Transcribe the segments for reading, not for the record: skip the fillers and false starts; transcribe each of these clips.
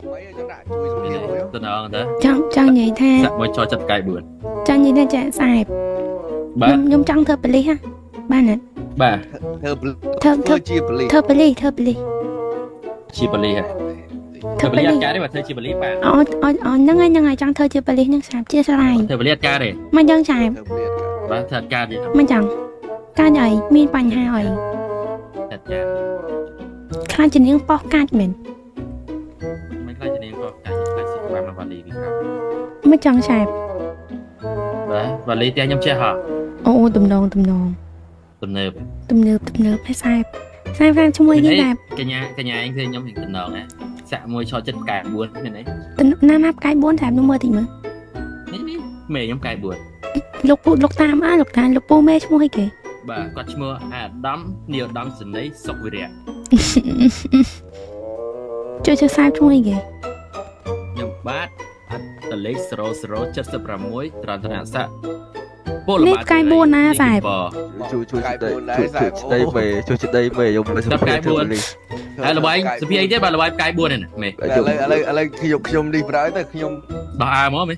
ចង់ដាក់ជួយសម្ភារមួយ តំណងទៅ ចង់ចង់និយាយថា សាក់មួយចចិត្តផ្កាយ4 ចង់និយាយថាចាសែប បាទ ខ្ញុំចង់ធ្វើប៉ូលីសហ៎បានអត់ បាទ ធ្វើ ធ្វើ ធ្វើជាប៉ូលីស ធ្វើប៉ូលីសធ្វើប៉ូលីស ជាប៉ូលីសហ៎ធ្វើប៉ូលីសអត់ការទេបាទធ្វើជាប៉ូលីសបាទ អូអូអូហ្នឹងហើយហ្នឹងហើយចង់ធ្វើជាប៉ូលីសហ្នឹងស្រាប់ជាស្រ័យ ធ្វើប៉ូលីសអត់ការទេ មិនចឹងចា ធ្វើប៉ូលីស បាទធ្វើអត់ការទេ មិនចឹងកាច់អីមានបញ្ហាអី អត់ការ ខ្លាចជានាងប៉ោះកាច់មែន មិនខ្លាចជានាងក៏កាច់ខ្លាចស៊ីក្បាលមកវ៉ាលីពីក្រៅ មិនចឹងឆែប បាទវ៉ាលីផ្ទះខ្ញុំចេះហ៎ អូអូទំនងទំនង ទំនើប ទំនើបទំនើបហើយសែបសែបសែបឈ្មោះអីគេដែរ កញ្ញាកញ្ញាឯងឃើញខ្ញុំពីតំណងហ៎សាក់មួយឆចិត្តផ្កាយ4មានអី ទំណាណាផ្កាយ4សែបនោះមើលតិចមើល នេះនេះមេខ្ញុំផ្កាយ4 លោកពូលោកតាមអើលោកតាលោកពូមេឈ្មោះអីគេ បាទគាត់ឈ្មោះអាដាមនីលដាមសនីសុកវិរៈ ជួយជួយសែបឈ្មោះអីគេ ខ្ញុំបាទអត្តលេខ0076ត្រន្តនស័កពល នេះផ្កាយ4ណាសែប ជួយជួយជួយជួយស្ដីមេជួយស្ដីមេយកមកសម្ភារធ្វើប៉ូលីស ហើយល្បែងសភាអីទៀតបាទល្បែងផ្កាយ4ហ្នឹងមេ ឥឡូវឥឡូវឥឡូវខ្ញុំខ្ញុំនេះប្រហើយទៅខ្ញុំ ដោះអាវមកមេ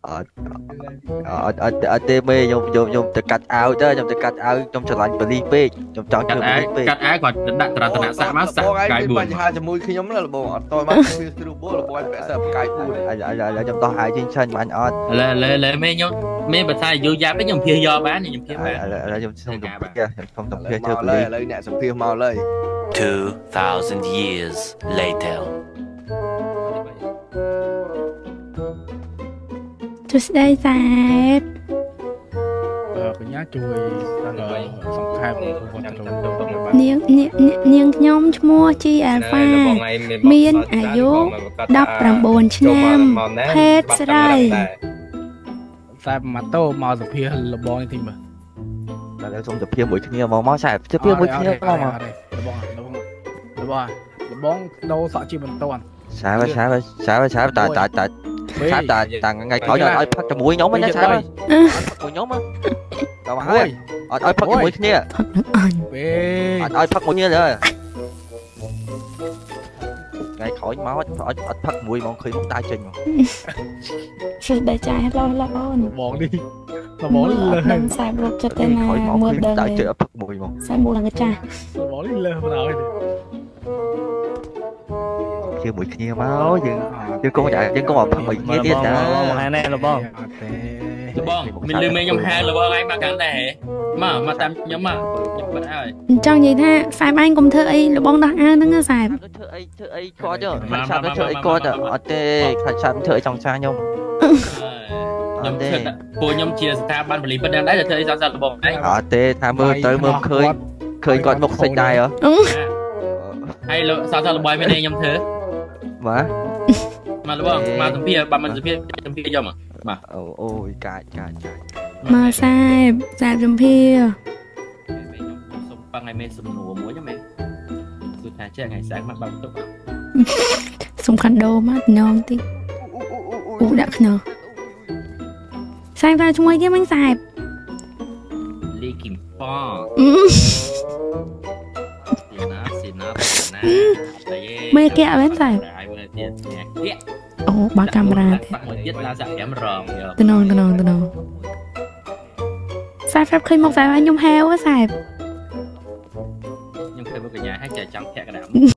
អត់អត់អត់អត់ទេមេខ្ញុំខ្ញុំខ្ញុំទៅកាត់អាវទៅខ្ញុំទៅកាត់អាវខ្ញុំឆ្លាញ់ប៉ូលីសពេកខ្ញុំចង់ កាត់អាវ ធ្វើប៉ូលីសពេក កាត់អាវគាត់ដាក់ត្រន្តនស័កមកសាក់ បងឯង ផ្កាយ មានបញ្ហាជាមួយខ្ញុំណាលបងអត់តមកគឺស្រួលបងលបងពាក់សើផ្កាយ4 ឥឡូវឥឡូវខ្ញុំដោះអាវចេញឆាញ់បាញ់អត់ 4ឥឡូវឥឡូវឥឡូវមេខ្ញុំមេបើថាយូរយ៉ាប់ខ្ញុំភៀសយកបានខ្ញុំភៀសបាន ឥឡូវឥឡូវខ្ញុំខ្ញុំសម្ភារខ្ញុំខ្ញុំសម្ភារ មក ធ្វើប៉ូលីស លើឥឡូវអ្នកសម្ភារមកលើ 2,000 years later. ជួយស្ដីសែប កញ្ញាជួយសង្ខេបវត្តរូប នាងនាងនាងខ្ញុំឈ្មោះ G Alpha មានអាយុ19ឆ្នាំភេទស្រី ខ្សែម៉ាតូមកសភាលបងនេះតិចមើល ឥឡូវសូមសម្ភារមួយគ្នាមកមកឆែសម្ភារមួយគ្នាមកមក លបងលបងលបងលបងដូរសក់ជាបន្ទាន់ ឆែឆែឆែឆែតាតាតាឆែតាតាថ្ងៃក្រោយអត់ឲ្យផឹកជាមួយខ្ញុំណាឆែផឹកមួយខ្ញុំតើមកហើយអត់ឲ្យផឹកជាមួយគ្នា ផឹកនឹងអញ ពេ អត់ឲ្យផឹកមួយគ្នាទេថ្ងៃក្រោយមកអត់អត់ផឹកមួយហ្មងឃើញមកដើរចេញហ្មង ជួយស្ដីចាយហឡូហឡូអូន លបងនេះលបងនេះលើ អត់ដឹងសែបលោកចិត្តទេណា ក្រោយមក មើល ឃើញ ដឹងទេ ដើរចេញអត់ផឹកមួយហ្មង សែបមួយឡើងកាចាស់ លបងនេះលើបណ្ដោយ ជាមួយគ្នាមកយើងយើងកុំយើងកុំអត់ផឹកមួយគ្នាទៀតណា មកហើយណែលបង អត់ទេ លបងមានលឺមេខ្ញុំហៅលបងឯងមកកាន់ដែរហ៎មកមកតាមខ្ញុំមកខ្ញុំបាត់ហើយ ចង់និយាយថាសែបឯងកុំធ្វើអីលបងដោះអាវហ្នឹងណាសែប ធ្វើអីធ្វើអីគាត់ចុះខាច់ឆាប់ធ្វើអីគាត់អត់ទេខាច់ឆាប់ធ្វើអីចង់ឆាខ្ញុំ ខ្ញុំធ្វើពួកខ្ញុំជាស្ថាប័នប៉ូលីសប៉ុណ្ណឹងដែរតែធ្វើអីសង្ស័យលបងឯង អត់ទេថាមើលទៅមើលឃើញឃើញគាត់មុខសិចដែរហ៎ ហើយសង្ស័យលបងមានអីខ្ញុំធ្វើ បាទ មកលបងមកសម្ភារបើមិនសម្ភារសម្ភារយកមក អូអូយកាចកាចកាច មកសែបសែបសំភារ ខ្ញុំសុំប៉ឹងឲ្យមេសំណួរមួយហ្នឹងមេគឺថាចេះថ្ងៃស្អែកមកបើកទុក សំខាន់ដូមកតំណងតិចអូដាក់ខ្នោះសែបថាឈ្មោះអីគេមិញសែប លីគីមប៉ង អឺ ស៊ីណាស៊ីណាណា មេគេអត់មែនសែប ហើយមើលទៀតនេះ អូបើកកាមេរ៉ាទៀត មួយទៀតឡើងសាក់5រងយក តំណងតំណងតំណងសែបប្រាប់ឃើញមកសែបឲ្យខ្ញុំហែវហ៎សែប ខ្ញុំឃើញមកកញ្ញាហើយចេះចង់ធាក់កណ្ដាល